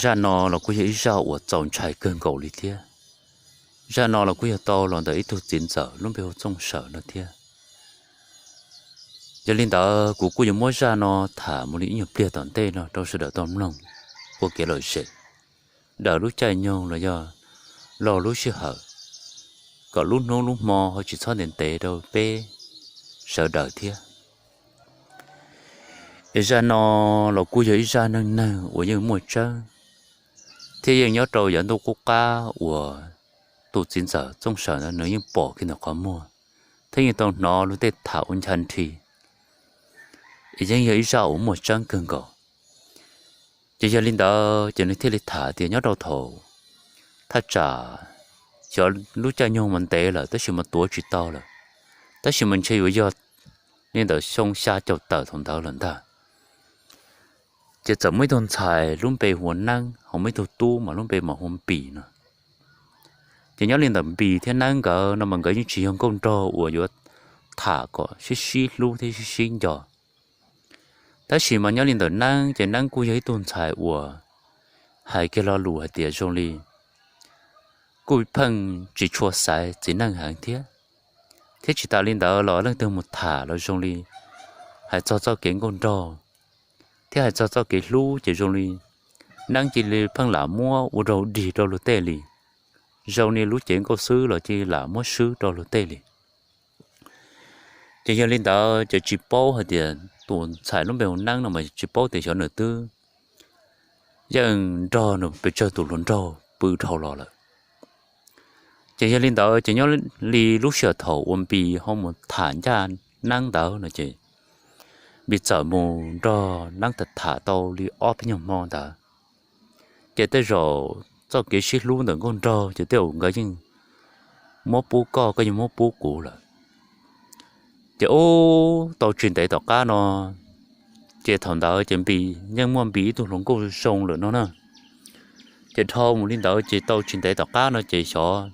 Zaj no los kuj yog ib zaj uas txaus ntshai kawg nkaus li thiab. Zaj no los kuj yog tau los ntawm ib tug txiv ntxawm lub npe hu Txooj Sawm no thiab. Yog li ntawd kuv kuj yuav muab zaj no tham mus li ib nyuag pliag tom ntej no rau sawv daws tau mloog ua kev lom zem, daws lub caij nyoog los yog laug lub sij hawm, kom lub hnub lub hmo ho tsis txhob ntev ntev rau peb sawv daws thiab. Es zaj no los kuj yog ib zaj neej neeg uas yeej muaj tseeb, thiab yeej nyob rau yav ntuj qub qab uas tus txiv ntxawm Txooj Sawm ntawd nws yeej pom kiag ntawm qhov muag, thiab yeej tau hnov luag tej tham ua ncha nthi, es yeej yog ib zaj uas muaj tseeb kawg nkaus. Ces yog li ntawd ces nws thiaj li tham tias nyob rau thaum thaj tsam xyov lub caij nyoog mas ntev lawm tab sis mas tuav tsis tau lawm, tab sis mas ntshe yuav yog li ntawm xyoo xya caum tawm thaum ntawd lawm ntag. Ces txawm muaj ib tug ntxhais lub npe hu ua Neeb, ho muaj ib tug tub mas lub npe mas hu ua Npis no. Ces nyob li ntawm Npis thiab Neeb nkawd no mas nkawd yeej tsis yog nkauj nraug uas yuav tham kom sib sib hlub thiab sib sib nco. Tab sis mas nyob li ntawm Neeb ces Neeb kuj yog ib tug ntxhais uas hais kiag lo lus hais tias zoo li kuj pheej tsis tshua xaiv txiv neej heev thiab. Thiab tsis tas li ntawd los leej twg mus tham los zoo li hais txog txoj kev nkauj nraug thiab hais txog txoj kev hlub ces zoo li Neeb cia li pheej lam muab ua rau dig rau luag tej li, zoo li lub cev nkauj xwb los cia li lam muab swb rau luag tej li. Ces yog li ntawd ces tsis paub hais tias tus ntxhais lub npe hu Neeb no mas tsis paub tias xyov nws twb yeej nrog nws pes tsawg tus hluas nraug pw dhau los lawm. Ces yog li ntawd ces nyob li lub sij hawm thaum uas Npis ho mus tham ncaj Neeb ntawd no ces Npis txawm mus nrog Neeb tham tham tau li ob peb nyuag hmo ntawd, ces tej zaum txoj kev sib hlub ntawm nkauj nraug ces tej zaum nkawd yeej muab pub koj, koj yeej muab pub kuv lawm. Ces ub tau tsis ntev tom qab no, ces thaum ntawd ces Npis yeej muaj Npis ib tug hluas nkauj zoo lawm no na. Ces dhau mus li ntawd ces tau tsis ntev tom qab no ces xyov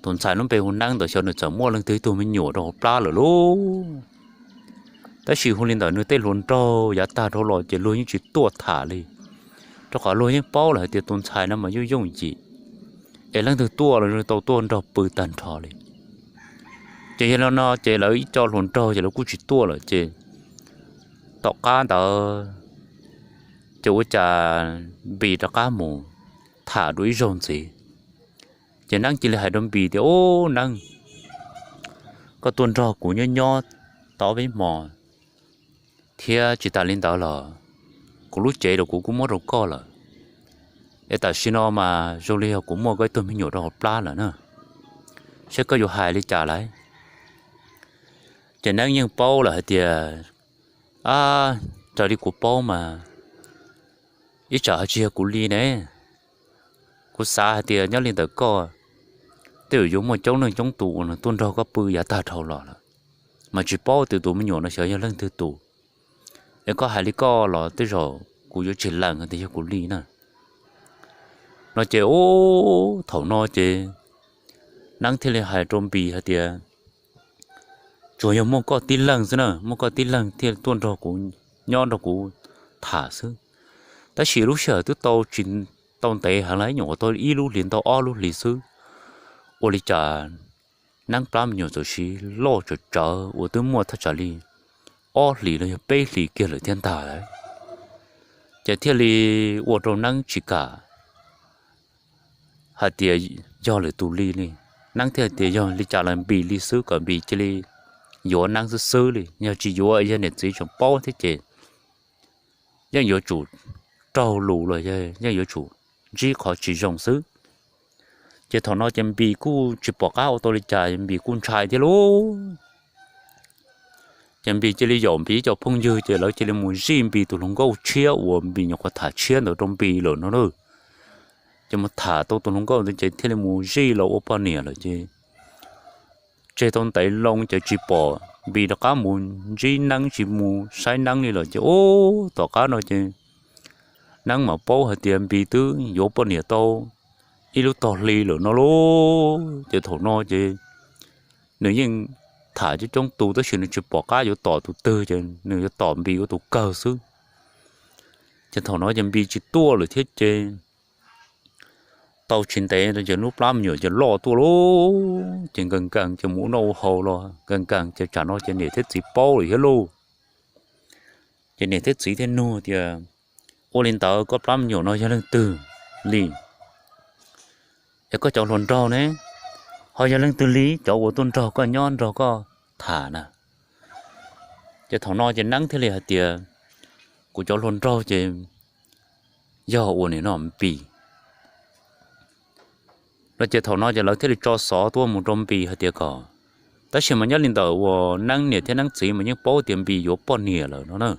tus ntxhais lub npe hu Neeb ntawd xyov nws txawm muaj leej twg ib tug me nyuam rau hauv plab lawm lauj. Tab sis hu li ntawd nws tej hluas nraug yav tag dhau los ces luag yeej tsis tuaj tham li, rau qhov luag yeej paub lawm hais tias tus ntxhais no mas yooj yooj yim, es leej twg tuaj los tau tuaj nrog pw tag nrho li. Ces yog li no ces lawv ib co hluas nraug ces lawv kuj tsis tuaj lawm ces tom qab ntawd ces ua cas Npis rov qab mus tham dua ib zaug ntxiv. Ces Neeb cia li hais rau Npis tias, Ub Neeb, koj tuaj nrog kuv nyob nyob tau peb hmo, thiab tsis tas li ntawd los kuv lub cev los kuv kuj muab rau koj lawm. Es tam sim no mas zoo li yog kuv muaj koj ib tug me nyuam rau hauv plab lawm na, saib koj yuav hais li cas lawm? Ces Neeb yeej paub lawm hais tias, Ab, raws li kuv paub mas ib tsam ho tsis yog kuv li ne. Kuv xav hais tias nyob li ntawm koj tej zaum yuav muaj coob leej coob tus uas nws tuaj nrog koj pw yav tag dhau los lawm, mas tsis paub tias tus me nyuam no xyov yog leej twg tus. Es koj hais li koj los tej zaum kuv yuav tsis lees tias yog kuv li na. No ces ub thaum no ces Neeb thiaj li hais rau Npis hais tias, Tsuas yog muaj koj tib leeg xwb na, muaj koj tib leeg thiaj tuaj nrog kuv nyob nrog kuv tham xwb. Tab sis lub sij hawm twb tau tsis tau ntev heev li, nyuam qhuav tau ib lub hlis ntau ob lub hlis xwb, ua li cas Neeb plab me nyuam txawm siv loj tsawv tsawv uas twb muaj thaj tsam li ob hlis los yog peb hlis kiag lawm thiab ntag lawm. Ces thiaj li ua rau Neeb tsis kam hais tias yog lwm tus li li. Neeb thiaj tias yog li cas los Npis li xwb, kom Npis cia li yuav Neeb xwb xwb li, yog tsis yuav yog niam txiv tseem paub thiab ces yeej yuav tsum raug lus los yeej yuav tsum ntsib qhov tsis zoo xwb. Ces thaum no ces Npis kuj tsis pom qab ua tau li cas, Npis kuj ntshai thiab lauj. Ces Npis cia li yaum Npis ib co phooj ywg ces lawv cia li mus zij Npis tus hluas nkauj tshiab uas Npis nyuam qhuav tham tshiab ntawd rau Npis lawm no na. Ces mus tham tau tus hluas nkauj ntawd ces thiaj li mus zij los ua poj niam lawm ces tseg tau ntev loo ces tsis pom Npis rov qab mus ntsib Neeb, tsis mus saib Neeb li lawm ces ub tom qab no ces Neeb mam paub hais tias Npis twb yuav poj niam tau ib lub tog hli lawm no lauj. Ces thaum no ces nws yeej tham coob coob tus tab sis nws tsis pom qab yuav tom tus twg ces nws yuav tom Npis ua tus kawg xwb. Ces thaum no ces Npis tsis tuaj lawm thiab ces tau tsis ntev ces lub plab me nyuam ces loj tuaj lauj, ces nkees nkees ces mus ua noj ua haus los nkees nkees ces tsam no ces niam thiab txiv paub lawm thiab lauj. Ces niam thiab txiv thiaj nug tias, ua li ntawd koj plab me nyuam no yog leej twg li? Es koj cov hluas nraug ne, ho yog leej twg li cov uas tuaj nrog koj nyob nrog koj tham na? Ces thaum no ces Neeb thiaj li hais tias, kuv cov hluas nraug ces yog ua nim no Npis no. Ces thaum no ces lawv thiaj li tso xov tuaj mus rau Npis hais tias kom, tab sis mas nyob li ntawm uas Neeb niam thiab Neeb txiv mas yeej paub tias Npis yuav poj niam lawm no na.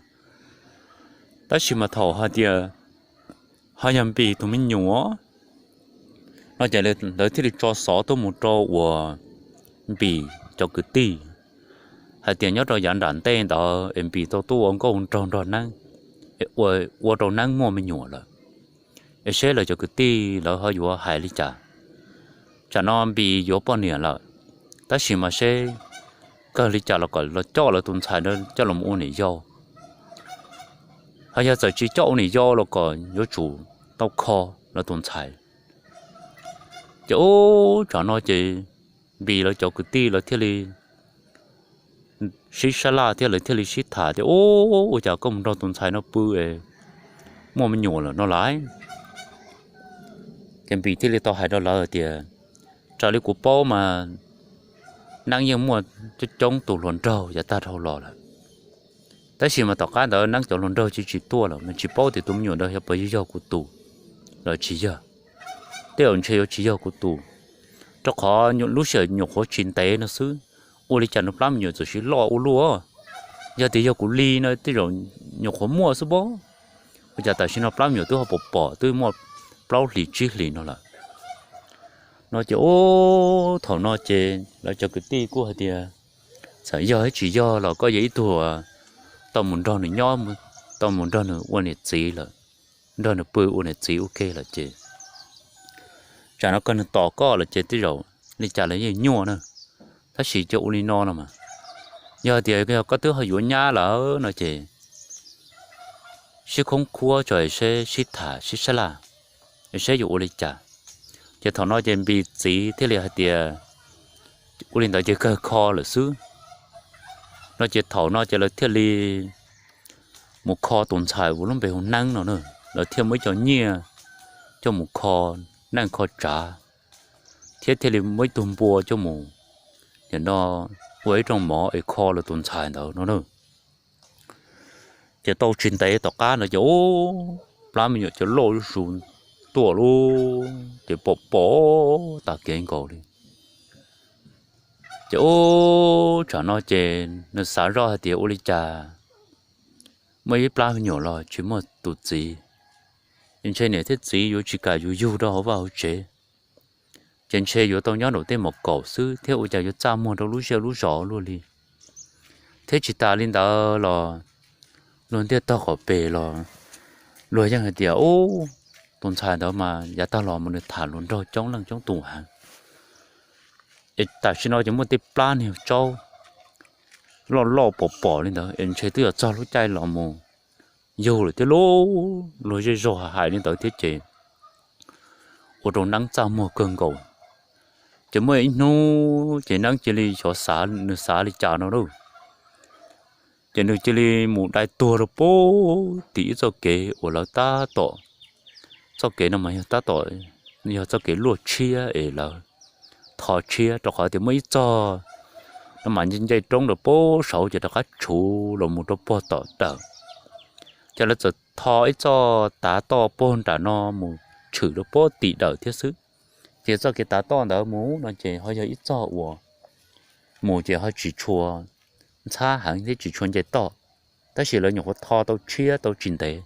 Tab sis mas thaum hais tias ho yog Npis tus me nyuam no ces lawv thiaj li tso xov tuaj mus rau uas Npis cov kwv tij hais tias nyob rau yav nram ntej ntawd es Npis tau tuaj ua nkauj nraug nrog Neeb, ua rau Neeb muaj me nyuam lawm, es seb lawv cov kwv tij lawv ho yuav hais li cas. Tsam no Npis yuav poj niam lawm, tab sis mas seb kawg li cas los kom los coj lawv tus ntxhais coj los ua niam yau, ho yog txawm tsis coj ua niam yau los kom yuav tsum tau kho lawv tus ntxhais. Ces ub tsam no ces Npis lawv cov kwv tij lawv thiaj li sib sab laj thiab lawv thiaj li sib tham tias, ub, ua cas koj mus nrog tus ntxhais no pw es muaj me nyuam lawm no lais? Ces Npis thiaj li tau hais rau lawv tias, raws li kuv paub mas Neeb yeej muaj coob coob tus hluas nraug yav tag dhau los lawm, tab sis mas tom qab ntawd Neeb cov hluas nraug tsis tsis tuaj lawm mas tsis paub tias tus me nyuam ntawd yog puas yog kuv tus los tsis yog. Tej zaum ntshe yuav tsis yog kuv tus, rau qhov lub sij hawm nyuam qhuav tsis ntev no xwb, ua li cas nws plab me nyuam txawm siv loj ua luaj. Yog tias yog kuv li no tej zaum nyuam qhuav muaj xwb pob, ua cas tam sim no plab me nyuam twb ho pom pom twb muaj plaub hlis tsib hlis no lawm no. Ces ub thaum no ces lawv cov kwv tij kuj hais tias, txawm yog tsis yog los koj yog ib tug tau mus nrog nws nyob, tau mus nrog nws ua niam txiv lawm, nrog nws pw ua niam txiv ua ke lawm ces tsam no koj nws tos koj lawm ces tej zaum li cas los yeej nyuaj na. Tab sis cia ua li no los mas, yog tias yog koj twb ho yuav nyab lawm no ces sib khoob khuab tso seb sib tham sib sab laj seb yuav ua li cas. Ces thaum no ces Npis txiv thiaj li hais tias, ua li ntawd ces kawg kho lawm xwb no. Ces thaum no ces lawv thiaj li mus kho tus ntxhais uas lub npe hu Neeb no na, lawv thiaj muaj ib co nyiaj coj mus kho neej kho tsav, thiab thiaj li muaj ib tug npua coj mus, nim no ua ib rooj mov es kho lawv tus ntxhais ntawd no na. Ces tau tsis ntev tom qab no ces ub, plab me nyuam ces loj zuj zus tuaj lauj, ces pom pom tas kev nkaus li. Ces ub tsam no ces nws xav zoj hais tias ua li cas muaj ib plab me nyuam los tsis muaj tus txiv, ces ntshe niam thiab txiv yuav tsis kam yus yug rau hauv vaj hauv tsev, ces ntshe yuav tau nyob nraum tej mom kaum xwb thiab ua cas yuav txaj muag rau lub zej lub zos luaj li. Thiab tsis tas li ntawd los luag ntiaj tog qhov pem los luag yeej hais tias, ub, tus ntxhais ntawd mas yav tag los mas nws tham hluas nraug coob leej coob tus heev. Es tam sim no ces muaj tej plab niag tsaub loj loj pom pom li ntawd es ntshe twb yuav txog lub caij los mus yug lawm thiab lauj. Luag zej zog hais li ntawd thiab ces ua rau Neeb txaj muag kawg nkaus. Ces muaj ib hnub ces Neeb cia li xyov xav nws xav li cas no lauj, ces nws cia li mus dai tuag rau pem tim ib txoj kev uas lawv tab tom, txoj kev no mas yog tab tom, yog txoj kev luaj tshiab es lawv tho tshiab rau qhov tias muaj ib txog no mas nce roob rau pem saud ces rov qab tshuv los mus rau pem tom dawm. Ces lawv txawm tho ib txoj tav toj pem nram no mus tshwm rau pem tim dawm thiab xwb. Ces txoj kev tav toj ntawd mus no ces ho yog ib txoj uas mus ces ho tsis tshua ntxhab heev thiab tsis tshua nce toj, tab sis lawv nyuam qhuav tho tau tshiab tau tsis ntev,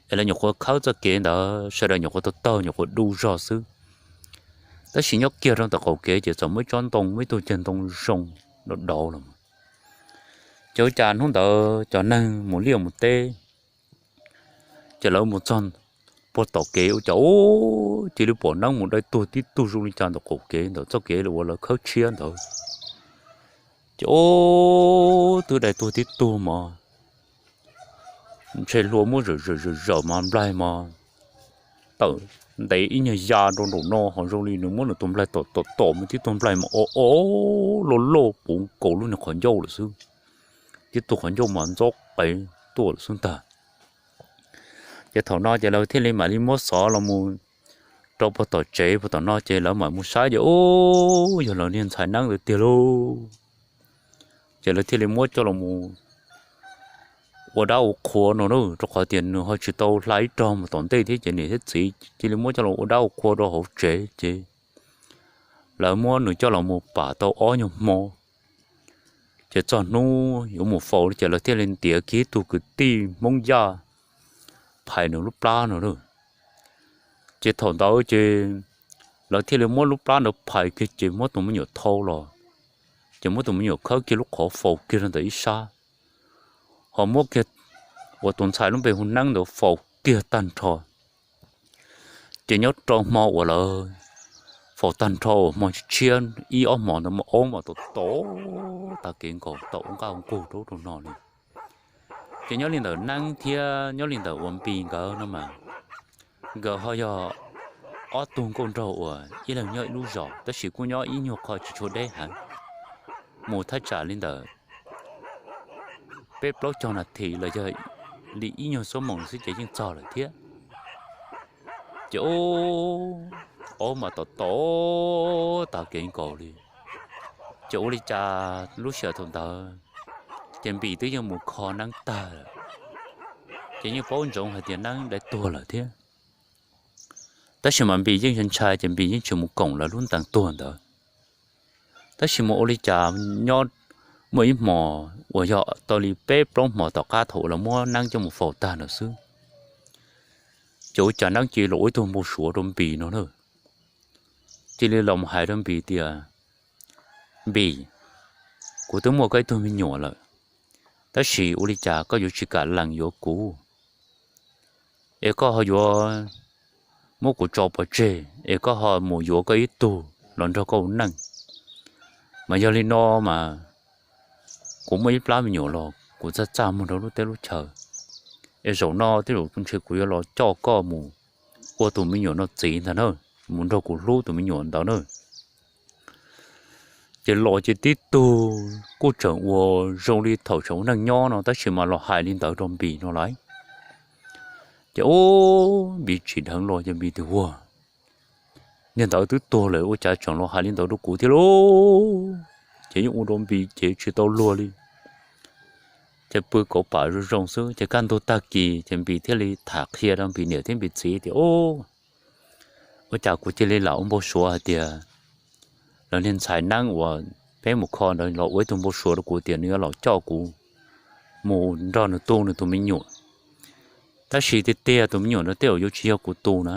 es lawv nyuam qhuav khawb txoj kev ntawd sawv daws nyuam qhuav taug taug nyuam qhuav du zog xwb. Tab sis nyob kiag rau ntawm qaum kev ces txawm muaj ib tsob ntoo, muaj ib tug ceg ntoo zoo dauv dauv los. Ces ua cas hnub ntawd cov neeg mus liaj mus teb, ces lawv mus txog pem tom kev ua cas ub, cia li pom Neeb mus dai tuag tib tug zoo li cas ntawm qaum kev ntawm txoj kev uas lawv khawb tshiab ntawd. Ces ub, twb dai tuag tib tug mog. ntshe hlua muab zawm zawm zawm zawm mas nplaig mas tawm ntev ib nyuag ya rau nraum no ho zoo li nws muab nws tus nplaig tom tom tom mas tib tug nplaig mas o o loj loj puv nkaus lub niag qhov ncauj lawm xwb. Tib tug qhov ncauj mas ntxob qev tuaj lawm xwb ntag. Ces thaum no ces lawv thiaj li mam li muab xov los mus rau puag tom tsev puag tom no ces lawv mam mus saib ces ub, yog lawv niag ntxhais neeb ntawd tiag lauj. Ces lawv thiaj li muab coj los ua dab ua qhua no na, rau qhov tias nws ho tsis tau hla ib rog mus tom ntej thiab ces niam thiab txiv cia li muab coj los ua dab ua qhua rau hauv tsev ces lawv muab nws coj los mus pam tau ob nyuag hmo. Ces txog hnub yuav mus faus ces lawv thiaj li ntiav kiag ib tug kwv tij Hmoob Yaj phais nws lub plab no lauj. Ces thaum ntawd ces lawv thiaj li muab lub plab ntawd phais kiag ces muab tus me nyuam thau los, ces muab tus me nyuam khawb kiag lub qhov faus kiag rau ntawm ib sab, ho muab kiag uas tus ntxhais lub npe hu Neeb ntawd faus kiag tag nrho. Ces nyob rau hmo uas lawv faus tag nrho uas hmo tshiab tshiab ib ob hmos ntawd mas aub mas tom tom tag kev nkaus, tom ua nqaj ua nqug rau ub rau no li. Ces nyob li ntawm Neeb thiab nyob li ntawm uas Npis nkawd no mas, nkawd ho yog ob tug nkauj nraug uas ib leeg nyob ib lub zos tab sis kuj nyob ib nyuag qho tsis tshua deb heev, mus thaj tsam li ntawm peb plaub caug nas this los yog li ib nyuag xuab moos xwb ces yeej txog lawm thiab. Ces ub, aub mas tom tom tag kev nkaus li. Ces ua li cas lub sij hawm thaum ntawd ces Npis twb yeej mus kho Neeb tag lawm, ces yeej paub ntsoov hais tias Neeb dai tuag lawm thiab. Tab sis mas Npis yeej ntshai ces Npis yeej tsis mus koom lawv lub ntees tuag ntawd. Tab sis mas ua li cas nyob muaj ib hmos uas yog tau li peb plaub hmos tom qab thaum uas lawv muab Neeb coj mus faus tag ntawd xwb, ces ua cas Neeb cia li los ua ib tug npau suav rau Npis no na. Cia li los hais rau Npis tias, Npis, kuv twb muaj koj ib tug me nyuam lawm, tab sis ua li cas koj yuav tsis kam lees yuav kuv, es koj ho yuav muab kuv tso pov tseg es koj ho mus yuav koj ib tug los nrog koj ua neej. Mas yog li no mas kuv muaj ib plab me nyuam los kuv txaj txaj muag rau lub teb lub chaw, es zaum no tej zaum ntshe kuv yuav los coj koj mus ua tus me nyuam no txiv ntag na, mus nrog kuv hlub tus me nyuam ntawd na. Ces los ces tib tug kuj tseem ua zoo li thaum tseem ua neej nyob no tab sis mas los hais li ntawd rau Npis no lawm. Ces ub, Npis tsim dheev los ces Npis tias, Ua, niag ntawd twb tuag lawm ua cas tseem los hais li ntawd rau kuv thiab lauj? Ces yeej ua rau Npis ces tsis tau luag li. Ces pw kauv pam zoo zoo xwb ces kaj ntug tag kis ces Npis thiaj li tham qhia rau Npis niam thiab Npis txiv tias, Ub, ua cas kuv cia li lam ua npau suav hais tias lawv niag ntxhais Neeb uas peb mus kho ntawd los ua ib tug npau suav rau kuv tias nws yuav los coj kuv mus nrog nws tu nws tus me nyuam. Tab sis tiag tiag tus me nyuam no tej zaum yuav tsis yog kuv tu na,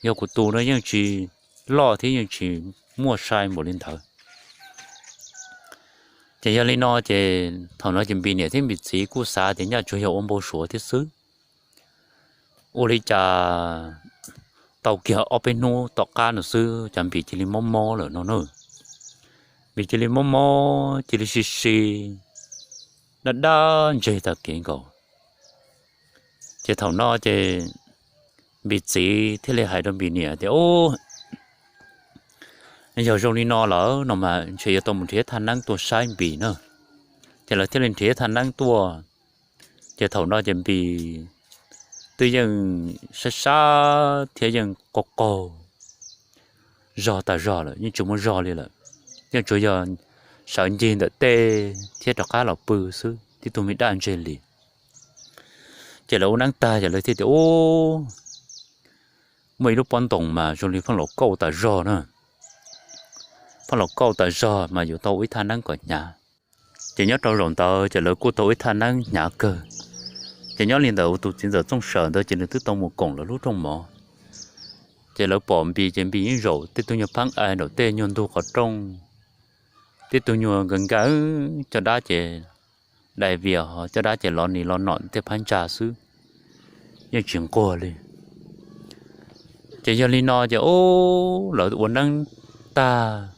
yog kuv tu no yeej tsis loj thiab yeej tsis muaj sai npaum li ntawd. Ces yog li no ces thaum no ces Npis niam thiab Npis txiv kuj xav tias nyaj tsuas yog ua npau suav thiab xwb. Ua li cas tau kiag ob peb hnub tom qab no xwb cas Npis cia li mob mob lawm no na. Npis cia li mob mob cia li si si, daj daj ntseg tag kev nkaus. Ces thaum no ces Npis txiv thiaj li hais rau Npis niam tias, Ub, yog zoo li no lawm no mas ntshe yuav tau mus nrhiav thaj neeb tuaj saib Npis na. Ces lawv thiaj li nrhiav thaj neeb tuaj. Ces thaum no ces Npis twb yeej sab sab thiab yeej qaug qaug zog tas zog lawm, yeej tsis muaj zog li lawm. Yeej tsuas yog sawv ncig ntawm tej thiab rov qab los pw xwb, tib tug me daj ntseg li. Ces lawv ua neeb tag ces lawv thiaj tias, Ub, muaj ib lub pob ntoos mas zoo li pheej los kauj tas zog na. Pheej los kauj tas zog mas yuav tau ua ib thaj neeb kom hnyav. Ces nyob rau zaum ntawd ces lawv kuj tau ua ib thaj neeb hnyav kawg. Ces nyob li ntawd tus txiv ntxawm Txooj Sawm ntawd ces nws twb tau mus koom lawv lub rooj mov. Ces lawv pom Npis ces Npis yeej zaum tib tug nyuag pheeb ai nraum tej nyuag ntug qhov rooj, tib tug nyuag nkaws nkaws caj dab ces dai vias ho caj dab ces lov nis lov nom tej phab ntsa xwb, yeej tsis nquag li. Ces yog li no ces ub, lawv ua neeb tag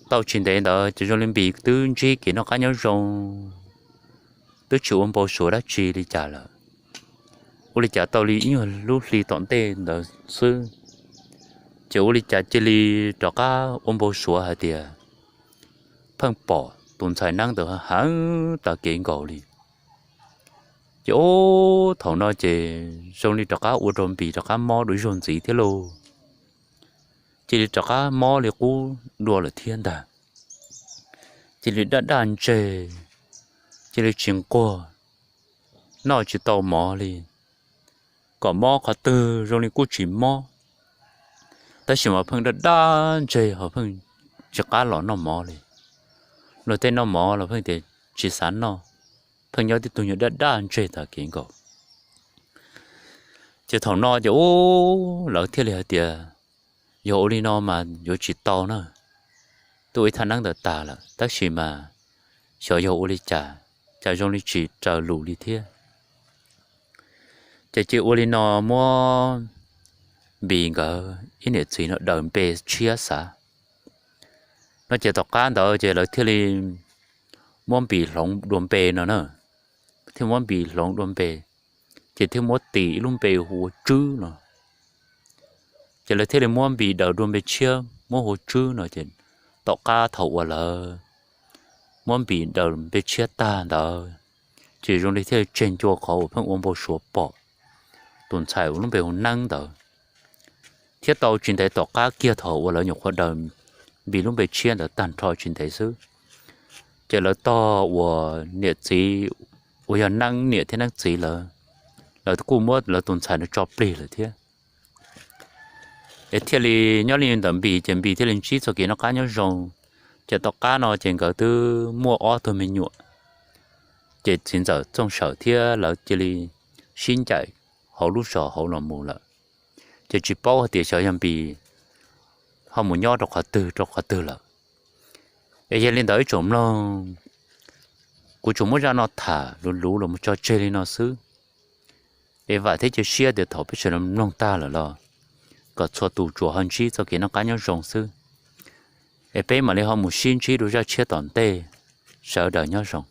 tau tsis ntev ntawd ces zoo li Npis twb ntsib kev noj qab nyob zoo, twb tsis ua npau suav dab tsi li cas lawm. Ua li cas tau li ib nyuag lub hli tom ntej ntawd xwb, ces ua li cas cia li rov qab ua npau suav hais tias pheej pom tus ntxhais neeb ntawd heev tas kev nkaus li. Ces ub, thaum no ces zoo li rov qab ua rau Npis rov qab mob dua ib zaug ntxiv thiab lauj. Cia li rov qab mob li qub dua lawm thiab ntag. Cia li daj daj ntseg, cia li tsis nquag, noj tsis tau mov li. Kom mob qhov twg zoo li kuj tsis mob, tab sis mas pheej daj daj ntseg ho pheej tsis qab los noj mov li. Luag tej noj mov los pheej tias tsis xav noj, pheej nyob tib tug nyuag daj daj ntseg tas kev nkaus. Ces thaum no ces ub, lawv thiaj li hais tias yog ua li no mas yuav tsis tau na, twb ua ib thaj neeb ntawd tas lawm tab sis mas xyov yog ua li cas, cas zoo li tsis raws lus li thiab. Ces cia ua li no muab Npis nkawd ib niam txiv no daws npe tshiab xav no. Ces tom qab ntawd ces lawv thiaj li muab Npis hloov dua npe no na, thiaj muab Npis hloov dua npe, ces thiaj muab tis ib lub npe hu ua Tswb no. Ces lawv thiaj li muab Npis daws dua npe tshiab muab hu ua Tswb no ces tom qab thaum uas lawv muab Npis daws npe tshiab tag ntawd, ces zoo li thiaj li tseg ncua qhov uas pheej ua npau suav pom tus ntxhais uas lub npe hu Neeb ntawd. Thiab tau tsis ntev tom qab kiag thaum uas lawv nyuam qhuav daws Npis lub npe tshiab ntawd tag nrho tsis ntev xwb, ces lawv tog uas niam txiv uas yog Neeb niam thiab Neeb txiv lawv, lawv kuj muab lawv tus ntxhais no tso plig lawm thiab. Es thiaj li nyob li ntawm Npis ces Npis thiaj li ntsib txoj kev noj qab nyob zoo. Ces tom qab no ces nkawd twb muaj ob tug me nyuam, ces txiv ntxawm Txooj Sawm thiab lawv cia li sib ncaim hauv lub zos hauv los mus lawm. Ces tsis paub hais tias xyov yog Npis ho mus nyob rau qhov twg rau qhov twg lawm. Es yog li ntawd ib tsoom mloog, kuv tsuas muab zaj no tham luv luv los mus tso tseg li no xwb. Es vam thiab cia siab tias thaum peb sawv daws mloog tag lawm los kom txhua tus tsuas ho ntsib txoj kev noj qab nyob zoo xwb. Es peb mam li ho mus sib ntsib dua zaj tshiab tom ntej. Sawv daws nyob zoo.